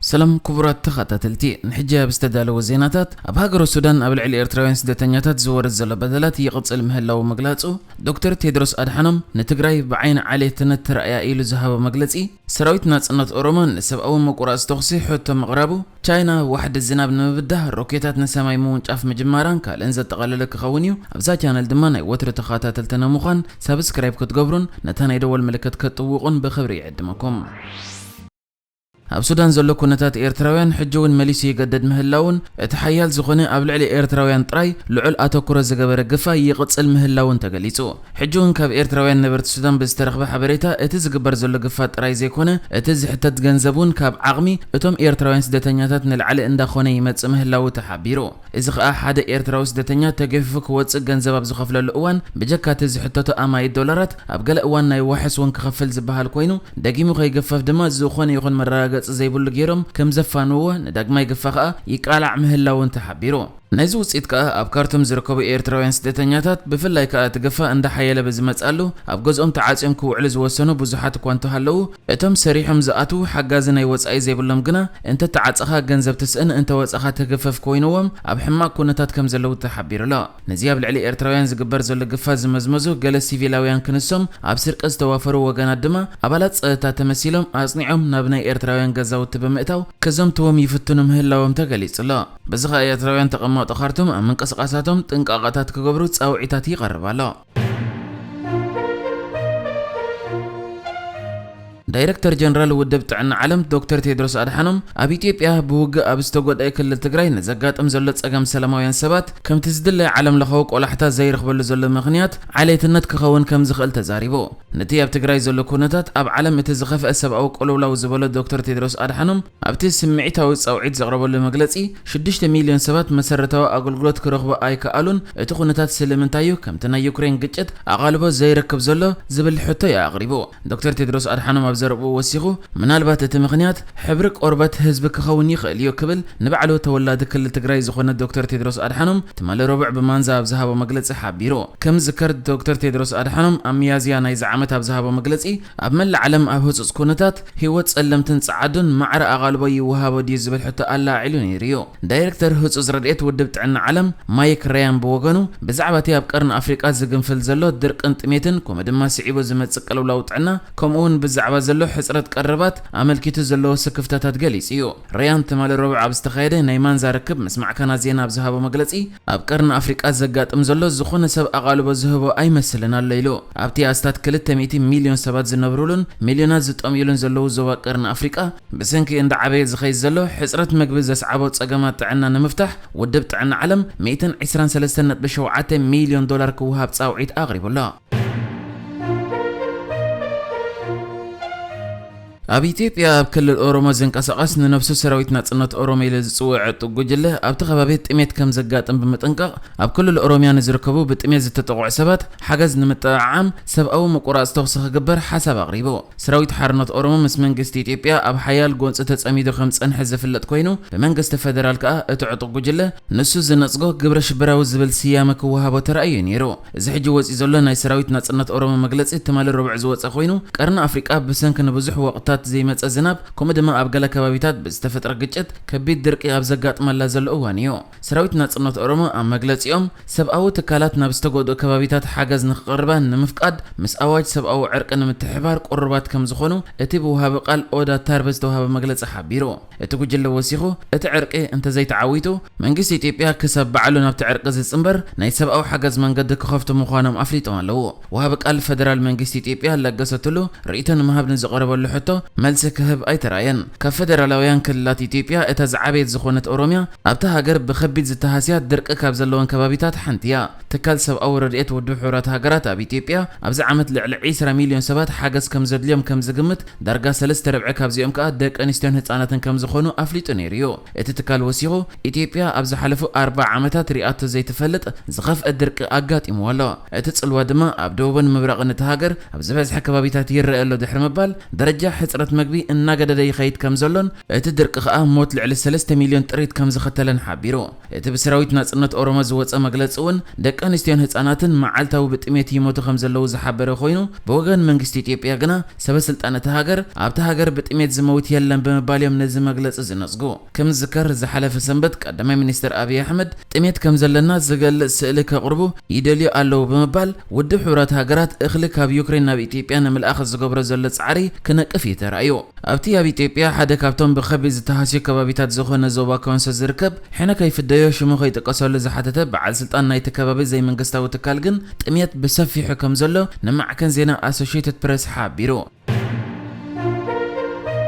ሰላም ክቡራት ተኸታተልቲ፣ ንሕጂ ኣብ ዝተዳለወ ዜናታት፣ ኣብ ሃገረ ሱዳን ኣብ ልዕሊ ኤርትራውያን ስደተኛታት ዝወርድ ዘሎ በደላት ይቕጽል ምህላዉ ምግላጹ፣ ዶክተር ቴድሮስ ኣድሓኖም ንትግራይ ብዓይኒ ዓሌትነት ተራእያ ኢሉ ዝሃቦ መግለጺ፣ ሰራዊት ናጽነት ኦሮሞ ንሰብኣዊ መቁራጽ ተኹሲ ሕቶ ምቕራቡ፣ ቻይና ዋሕዲ ዝናብ ንምብዳህ ሮኬታት ንሰማይ ምውንጫፍ ምጅማራን ካልእን ዘጠቓለለ ክኸውን እዩ። ኣብዛ ቻነል ድማ ናይ ወትሩ ተኸታተልትና ምዃን ሳብስክራይብ ክትገብሩን ነታ ናይ ደወል ምልክት ከጥውቑን ብኽብሪ ይዕድመኩም። ኣብ ሱዳን ዘሎ ኩነታት ኤርትራውያን ሕጂ እውን መሊሱ ይገደድ ምህላውን፣ እቲ ሓያል ዝኾነ ኣብ ልዕሊ ኤርትራውያን ጥራይ ልዑል ኣተኩሮ ዝገበረ ግፋ ይቕጽል ምህላውን ተገሊጹ። ሕጂ እውን ካብ ኤርትራውያን ነበርቲ ሱዳን ብዝተረኽበ ሓበሬታ፣ እቲ ዝግበር ዘሎ ግፋ ጥራይ ዘይኮነ፣ እቲ ዝሕተት ገንዘብ እውን ካብ ዓቕሚ እቶም ኤርትራውያን ስደተኛታት ንላዕሊ እንዳኾነ ይመጽእ ምህላው ተሓቢሩ። እዚ ኸኣ ሓደ ኤርትራዊ ስደተኛ ተገፊፉ ክወጽእ ገንዘብ ኣብ ዝኸፍለሉ እዋን፣ ብጀካ እቲ ዝሕተቶ ኣማኢት ዶላራት፣ ኣብ ገለ እዋን ናይ ዋሕስ እውን ክኸፍል ዝበሃል ኮይኑ፣ ደጊሙ ከይግፈፍ ድማ ዝኾነ ይኹን መረጋገጺ ዘይብሉ ገይሮም ከም ዘፋንዎ፣ ንዳግማይ ግፋ ኸኣ ይቃላዕ ምህላውን ተሓቢሩ። ናይዚ ውጽኢት ከኣ ኣብ ካርቱም ዝርከቡ ኤርትራውያን ስደተኛታት፣ ብፍላይ ከኣ እቲ ግፋ እንዳሓየለ ብዝመጽኣሉ፣ ኣብ ገዝኦም ተዓጽዮም ክውዕሉ ዝወሰኑ ብዙሓት እኳ እንተሃለዉ፣ እቶም ሰሪሖም ዝኣትዉ ሓጋዚ ናይ ወጻኢ ዘይብሎም ግና፣ እንተተዓጸኻ ገንዘብ ትስእን፣ እንተወጻኻ ትግፈፍ ኮይንዎም ኣብ ሕማቕ ኩነታት ከም ዘለዉ ተሓቢሩ ኣሎ። ነዚ ኣብ ልዕሊ ኤርትራውያን ዝግበር ዘሎ ግፋ ዝመዝመዙ ገለ ሲቪላውያን ክንሶም፣ ኣብ ስርቂ ዝተዋፈሩ ወገናት ድማ ኣባላት ጸጥታ ተመሲሎም ኣጽኒዖም ናብ ናይ ኤርትራውያን ገዛውቲ ብምእታው ከዘምትዎም ይፍትኑ ምህላዎም ተገሊጹ ኣሎ። በዚ ኸኣ ኤርትራውያን ተቐማጦ ካርቱም ኣብ ምንቅስቓሳቶም ጥንቃቐታት ክገብሩ ጻውዒታት ይቐርብ ኣሎ። ዳይረክተር ጀነራል ውድብ ጥዕና ዓለም ዶክተር ቴድሮስ ኣድሓኖም፣ ኣብ ኢትዮጵያ ብውግእ ኣብ ዝተጎድአ ክልል ትግራይ ንዘጋጥም ዘሎ ጸገም ሰላማውያን ሰባት ከምቲ ዝድለ ዓለም ለኻዊ ቆላሕታ ዘይረኽበሉ ዘሎ ምኽንያት ዓሌትነት ክኸውን ከም ዝኽእል ተዛሪቡ። ነቲ ኣብ ትግራይ ዘሎ ኩነታት ኣብ ዓለም እቲ ዝኸፍአ ሰብኣዊ ቅልውላው ዝበሎ ዶክተር ቴድሮስ ኣድሓኖም፣ ኣብቲ ስምዒታዊ ጻውዒት ዘቕረበሉ መግለጺ፣ ሽዱሽተ ሚልዮን ሰባት መሰረታዊ ኣገልግሎት ክረኽቡ ኣይከኣሉን፣ እቲ ኩነታት ስለምንታይ እዩ ከምቲ ናይ ዩክሬን ግጭት ኣቓልቦ ዘይረክብ ዘሎ ዝብል ሕቶ እዩ ኣቕሪቡ። ዶክተር ቴድሮስ ኣድሓኖም ኣብ ዘረብኡ ወሲኹ፣ ምናልባት እቲ ምኽንያት ሕብሪ ቆርበት ህዝቢ ክኸውን ይኽእል እዩ ክብል ንባዕሉ ተወላዲ ክልል ትግራይ ዝኾነ ዶክተር ቴድሮስ ኣድሓኖም ትማሊ ረቡዕ ብማንዛ ኣብ ዝሃቦ መግለጺ ሓቢሩ። ከም ዝከር ዶክተር ቴድሮስ ኣድሓኖም ኣብ ሚያዝያ ናይዚ ዓመት ኣብ ዝሃቦ መግለጺ፣ ኣብ መላእ ዓለም ኣብ ህጹጽ ኩነታት ህይወት ጸለምትን ጸዓዱን ማዕረ ኣቓልቦ ይወሃቦ ድዩ ዝብል ሕቶ ኣላዒሉ ነይሩ እዩ። ዳይረክተር ህጹጽ ረድኤት ውድብ ጥዕና ዓለም ማይክ ራያን ብወገኑ፣ ብዛዕባ እቲ ኣብ ቀርኒ ኣፍሪቃ ዝግንፍል ዘሎ ድርቅን ጥሜትን፣ ከምኡ ድማ ስዒቡ ዝመጽእ ቅልውላው ጥዕና፣ ከምኡ እውን ብዛዕባ ዘሎ ሕጽረት ቀረባት ኣመልኪቱ ዘለዎ ስክፍታታት ገሊጹ እዩ። ራያን ትማሊ ረቡዕ ኣብ ዝተኻየደ ናይ ማንዛ ርክብ ምስ ማዕከናት ዜና ኣብ ዝሃቦ መግለጺ፣ ኣብ ቀርኒ ኣፍሪቃ ዘጋጥም ዘሎ ዝኾነ ሰብ ኣቓልቦ ዝህቦ ኣይመስልን ኣሎ ኢሉ። ኣብቲ ኣስታት ክልተ ሚእቲ ሚልዮን ሰባት ዝነብሩሉን ሚልዮናት ዝጠምዩሉን ዘለዉ ዞባ ቀርኒ ኣፍሪቃ፣ ብሰንኪ እንዳዓበየ ዝኸይድ ዘሎ ሕጽረት መግቢ ዘስዓቦ ጸገማት ጥዕና ንምፍታሕ፣ ውድብ ጥዕና ዓለም ሚእትን ዕስራን ሰለስተን ነጥቢ ሸውዓተ ሚልዮን ዶላር ክወሃብ ጻውዒት ኣቕሪቡ ኣሎ። ኣብ ኢትዮጵያ ኣብ ክልል ኦሮሞ ዝንቀሳቐስ ንነብሱ ሰራዊት ናጽነት ኦሮሞ ኢሉ ዝጽውዕ ዕጡቕ ጉጅለ፣ ኣብቲ ከባቢ ጥሜት ከም ዘጋጥም ብምጥንቃቕ፣ ኣብ ክልል ኦሮምያ ንዝርከቡ ብጥሜት ዝተጠቕዑ ሰባት ሓገዝ ንምጥዕዓም ሰብኣዊ ምቁራጽ ተኹሲ ክግበር ሓሳብ ኣቕሪቡ። ሰራዊት ሓርነት ኦሮሞ ምስ መንግስቲ ኢትዮጵያ ኣብ ሓያል ጎንጺ ተጸሚዱ ከም ዝጸንሐ ዝፍለጥ ኮይኑ፣ ብመንግስቲ ፈደራል ከኣ እቲ ዕጡቕ ጉጅለ ንሱ ዝነጽጎ ግብረ ሽበራዊ ዝብል ስያመ ክወሃቦ ተራእዩ ነይሩ። እዚ ሕጂ ወጺኡ ዘሎ ናይ ሰራዊት ናጽነት ኦሮሞ መግለጺ ትማሊ ረቡዕ ዝወጸ ኮይኑ፣ ቀርኒ ኣፍሪቃ ብሰንኪ ንብዙሕ ወቕትታት ዘይመጸ ዝናብ፣ ከምኡ ድማ ኣብ ገለ ከባቢታት ብዝተፈጥረ ግጭት ከቢድ ድርቂ ኣብ ዘጋጥመላ ዘሎ እዋን እዩ። ሰራዊት ናጽነት ኦሮሞ ኣብ መግለጺኦም፣ ሰብኣዊ ትካላት ናብ ዝተጎድኡ ከባቢታት ሓገዝ ንኽቕርባ ንምፍቃድ ምስ ኣዋጅ ሰብኣዊ ዕርቂ ንምትሕባር ቅሩባት ከም ዝኾኑ እቲ ብወሃቢ ቃል ኦዳ ታርበ ዝተዋሃበ መግለጺ ሓቢሩ። እቲ ጉጅለ ወሲኹ፣ እቲ ዕርቂ እንተዘይተዓዊቱ፣ መንግስቲ ኢትዮጵያ ክሳብ ባዕሉ ናብቲ ዕርቂ ዝጽንበር ናይ ሰብኣዊ ሓገዝ መንገዲ ክኸፍቱ ምዃኖም ኣፍሊጦም ኣለዉ። ወሃቢ ቃል ፈደራል መንግስቲ ኢትዮጵያ ለገሰ ቱሉ ርእይቶ ንምሃብ ንዝቐረበሉ ሕቶ መልሲ ክህብ ኣይተራእየን። ካብ ፈደራላውያን ክልላት ኢትዮጵያ እታ ዝዓበየት ዝኾነት ኦሮምያ፣ ኣብታ ሃገር ብኸቢድ ዝተሃስያ ድርቂ ካብ ዘለወን ከባቢታት ሓንቲ እያ። ትካል ሰብኣዊ ረድኤት ውድብ ሕቡራት ሃገራት ኣብ ኢትዮጵያ ኣብዚ ዓመት ልዕሊ ዕስራ ሚልዮን ሰባት ሓገዝ ከም ዘድልዮም ከም ዝግምት፣ ዳርጋ ሰለስተ ርብዒ ካብዚኦም ከኣ ደቂ ኣንስትዮን ህጻናትን ከም ዝኾኑ ኣፍሊጡ ነይሩ እዩ። እቲ ትካል ወሲኹ፣ ኢትዮጵያ ኣብ ዝሓለፉ ኣርብዓ ዓመታት ሪኣቶ ዘይትፈልጥ ዝኸፍአ ድርቂ ኣጋጢምዋ ኣሎ። እቲ ጽልዋ ድማ ኣብ ደቡብን ምብራቕን እቲ ሃገር ኣብ ዝበዝሐ ከባቢታት ይረአ ኣሎ ድሕሪ ምባል፣ ደረጃ ሕጽረ ሕፅረት መግቢ እናገደደ ይኸይድ ከም ዘሎን፣ እቲ ድርቂ ከኣ ሞት ልዕሊ ሰለስተ ሚልዮን ጥሪት ከም ዝኸተለን ሓቢሩ። እቲ ብሰራዊት ናጽነት ኦሮሞ ዝወጸ መግለጺ እውን፣ ደቂ ኣንስትዮን ህጻናትን መዓልታዊ ብጥሜት ይሞቱ ከም ዘለዉ ዝሓበረ ኮይኑ፣ ብወገን መንግስቲ ኢትዮጵያ ግና፣ ሰበ ስልጣን እታ ሃገር፣ ኣብታ ሃገር ብጥሜት ዝመውት የለን ብምባል እዮም ነዚ መግለጺ ዝነጽጉ። ከም ዝዝከር፣ ዝሓለፈ ሰንበት ቀዳማይ ሚኒስትር ኣብይ ኣሕመድ፣ ጥሜት ከም ዘለና ዝገልጽ ስእሊ ከቕርቡ ይደልዩ ኣለዉ ብምባል፣ ውድብ ሕቡራት ሃገራት እኽሊ ካብ ዩክሬን ናብ ኢትዮጵያ ንምልኣኽ ዝገብሮ ዘሎ ጻዕሪ ክነቅፍ እዩ ተራእዩ። ኣብቲ ኣብ ኢትዮጵያ ሓደ ካብቶም ብኸቢድ ዝተሃስዩ ከባቢታት ዝኾነ ዞባ ኮንሶ ዝርከብ፣ ሕነ ከይፍደዮ ሽሙ ከይጥቀሰሉ ዝሓተተ በዓል ስልጣን ናይቲ ከባቢ ዘይመንግስታዊ ትካል ግን፣ ጥሜት ብሰፊሑ ከም ዘሎ ንማዕከን ዜና ኣሶሺየትድ ፕሬስ ሓቢሩ።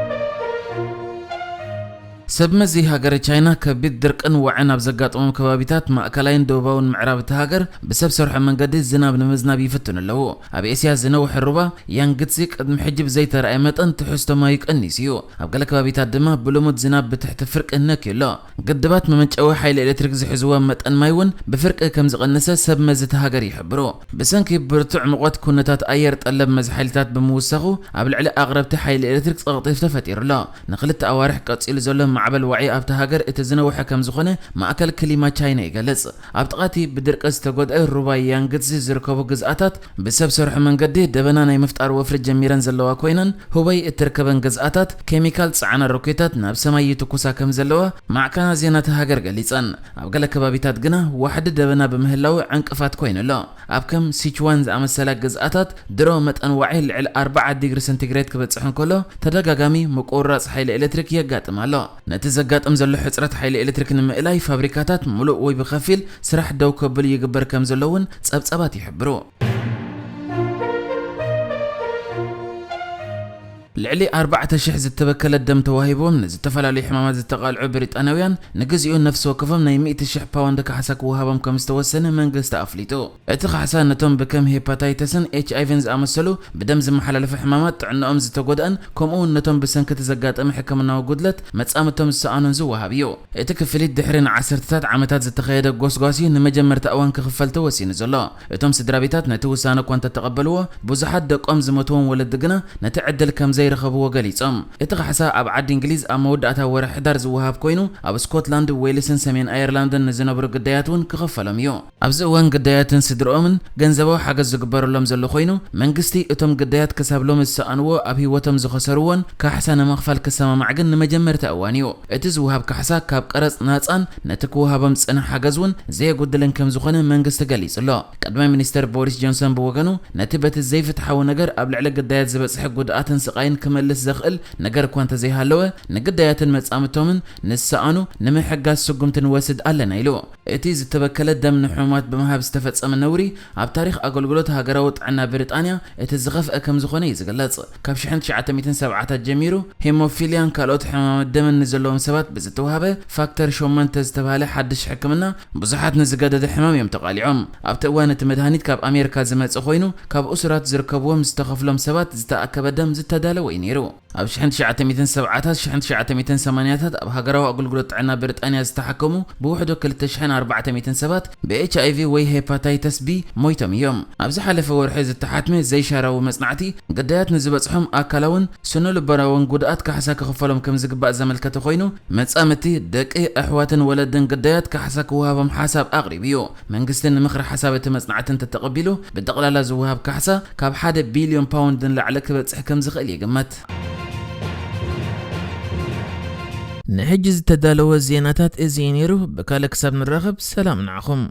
ሰብ መዚ ሃገረ ቻይና፣ ከቢድ ድርቅን ዋዕን ኣብ ዘጋጠሞም ከባቢታት ማእከላይን ደቡባውን ምዕራብ እታ ሃገር ብሰብ ሰርሖ መንገዲ ዝናብ ንምዝናብ ይፍትኑ ኣለዉ። ኣብ ኤስያ ዝነውሐ ሩባ ያንግትሲ ቅድሚ ሕጂ ብዘይተራእየ መጠን ትሕዝቶ ማዩ ቀኒሱ እዩ። ኣብ ገለ ከባቢታት ድማ ብልሙድ ዝናብ ብትሕቲ ፍርቂ ነክዩ ኣሎ። ግድባት መመንጨዊ ሓይሊ ኤሌክትሪክ ዝሕዝዎ መጠን ማይ እውን ብፍርቂ ከም ዝቐነሰ ሰብ መዚ እታ ሃገር ይሕብሩ። ብሰንኪ ብርቱዕ ሙቐት፣ ኩነታት ኣየር ጠለብ መዚ ሓይልታት ብምውሳኹ፣ ኣብ ልዕሊ ኣቕረብቲ ሓይሊ ኤሌክትሪክ ጸቕጢ ተፈጢሩ ኣሎ። ንኽልተ ኣዋርሕ ቀጺሉ ዘሎ ማዕበል ዋዒ ኣብታ ሃገር እቲ ዝነውሐ ከም ዝኾነ ማእከል ክሊማ ቻይና ይገልጽ። ኣብ ጥቓቲ ብድርቂ ዝተጎድአ ሩባ ያንግትሲ ዝርከቡ ግዝኣታት ብሰብ ሰርሖ መንገዲ ደበና ናይ ምፍጣር ወፍሪ ጀሚረን ዘለዋ ኮይነን፣ ሁበይ እትርከበን ግዝኣታት ኬሚካል ዝጸዓና ሮኬታት ናብ ሰማይ ይትኩሳ ከም ዘለዋ ማዕከናት ዜና እታ ሃገር ገሊጸን። ኣብ ገለ ከባቢታት ግና ዋሕዲ ደበና ብምህላው ዕንቅፋት ኮይኑ ኣሎ። ኣብ ከም ሲችዋን ዝኣመሰላ ግዝኣታት ድሮ መጠን ዋዒ ልዕሊ ኣርብዓ ዲግሪ ሰንቲግሬድ ክበጽሕ እንከሎ፣ ተደጋጋሚ ምቁርራጽ ሓይሊ ኤሌክትሪክ የጋጥም ኣሎ። ነቲ ዘጋጥም ዘሎ ሕጽረት ሓይሊ ኤሌክትሪክ ንምእላይ፣ ፋብሪካታት ምሉእ ወይ ብኸፊል ስራሕ ደው ከብሉ ይግበር ከም ዘሎ እውን ጸብጻባት ይሕብሩ። ልዕሊ ኣርባዕተ ሽሕ ዝተበከለ ደም ተዋሂቦም ንዝተፈላለዩ ሕማማት ዝተቓልዑ ብሪጣንያውያን፣ ንግዚኡ ነፍሲ ወከፎም ናይ ሚእቲ ሽሕ ፓውንድ ካሕሳ ክወሃቦም ከም ዝተወሰነ መንግስቲ ኣፍሊጡ። እቲ ካሕሳ ነቶም ብከም ሄፓታይተስን ኤች ኣይ ቪን ዝኣመሰሉ ብደም ዝመሓላለፉ ሕማማት ጥዕናኦም ዝተጎድኣን፣ ከምኡ እውን ነቶም ብሰንኪ እቲ ዘጋጠመ ሕክምናዊ ጉድለት መጻምቶም ዝሰኣኑን ዝወሃብ እዩ። እቲ ክፍሊት ድሕሪ ንዓሰርተታት ዓመታት ዝተኻየደ ጎስጓስ እዩ ንመጀመርታ እዋን ክኽፈል ተወሲኑ ዘሎ። እቶም ስድራ ቤታት ነቲ ውሳነ እኳ እንተተቐበልዎ፣ ብዙሓት ደቆም ዝሞትዎም ወለዲ ግና ነቲ ዕድል ከም ዘይረኸብዎ ገሊጾም። እቲ ካሕሳ ኣብ ዓዲ እንግሊዝ ኣብ መወዳእታ ወርሒ ሕዳር ዝወሃብ ኮይኑ፣ ኣብ ስኮትላንድ፣ ዌልስን ሰሜን ኣየርላንድን ንዝነብሩ ግዳያት እውን ክኽፈሎም እዩ። ኣብዚ እዋን ግዳያትን ስድርኦምን ገንዘባዊ ሓገዝ ዝግበረሎም ዘሎ ኮይኑ፣ መንግስቲ እቶም ግዳያት ክሳብ ሎሚ ዝሰኣንዎ ኣብ ህይወቶም ዝኸሰርዎን ካሕሳ ንምኽፋል ክሰማማዕ ግን ንመጀመርታ እዋን እዩ። እቲ ዝወሃብ ካሕሳ ካብ ቀረጽ ናጻን ነቲ ክወሃቦም ዝጸንሐ ሓገዝ እውን ዘየጉድልን ከም ዝኾነ መንግስቲ ገሊጹ ኣሎ። ቀዳማይ ሚኒስተር ቦሪስ ጆንሰን ብወገኑ፣ ነቲ በቲ ዘይፍትሓዊ ነገር ኣብ ልዕሊ ግዳያት ዝበጽሐ ጉድኣትን ስቓይን ክመልስ ዘኽእል ነገር እኳ እንተዘይሃለወ፣ ንግዳያትን መጻምቶምን ንዝሰኣኑ ንምሕጋዝ ስጉምቲ ንወስድ ኣለና ኢሉ። እቲ ዝተበከለ ደም ንሕሙማት ብምሃብ ዝተፈጸመ ነውሪ ኣብ ታሪኽ ኣገልግሎት ሃገራዊ ጥዕና ብሪጣንያ እቲ ዝኸፍአ ከም ዝኾነ እዩ ዝግለጽ። ካብ ሽሕን ትሽዓተ ሚእትን ሰብዓታት ጀሚሩ ሄሞፊልያን ካልኦት ሕማማት ደምን ንዘለዎም ሰባት ብዝተዋህበ ፋክተር ሾመንተ ዝተባህለ ሓድሽ ሕክምና ብዙሓት ንዝገደደ ሕማም እዮም ተቓሊዖም። ኣብቲ እዋን እቲ መድሃኒት ካብ ኣሜሪካ ዝመጸ ኮይኑ፣ ካብ እሱራት ዝርከብዎም ዝተኸፍሎም ሰባት ዝተኣከበ ደም ዝተዳለወ እዩ ነይሩ። ኣብ ሽሕን ትሽዓተ ሚእትን ሰብዓታት፣ ሽሕን ትሽዓተ ሚእትን ሰማንያታት ኣብ ሃገራዊ ኣገልግሎት ጥዕና ብሪጣንያ ዝተሓከሙ ብውሕዱ ክልተ ሽሕን ኣርባዕተ ሚእትን ሰባት ብኤች ኣይ ቪ ወይ ሄፓታይተስ ቢ ሞይቶም እዮም። ኣብ ዝሓለፈ ወርሒ ዝተሓትመ ዘይሻራዊ መጽናዕቲ፣ ግዳያት ንዝበጽሖም ኣካላውን ስነ-ልቦናውን ጉድኣት ካሕሳ ክኽፈሎም ከም ዝግባእ ዘመልከተ ኮይኑ፣ መጻምድቲ፣ ደቂ፣ ኣሕዋትን ወለድን ግዳያት ካሕሳ ክወሃቦም ሓሳብ ኣቕሪቡ እዩ። መንግስቲ ንምኽሪ ሓሳብ እቲ መጽናዕቲ እንተተቐቢሉ፣ ብጠቕላላ ዝወሃብ ካሕሳ ካብ ሓደ ቢልዮን ፓውንድ ንላዕሊ ክበጽሕ ከም ዝኽእል ይግመት። ንሕጂ ዝተዳለወ ዜናታት እዚ እዩ ነይሩ። ብካልእ ክሳብ ንራኸብ፣ ሰላም ንዓኹም።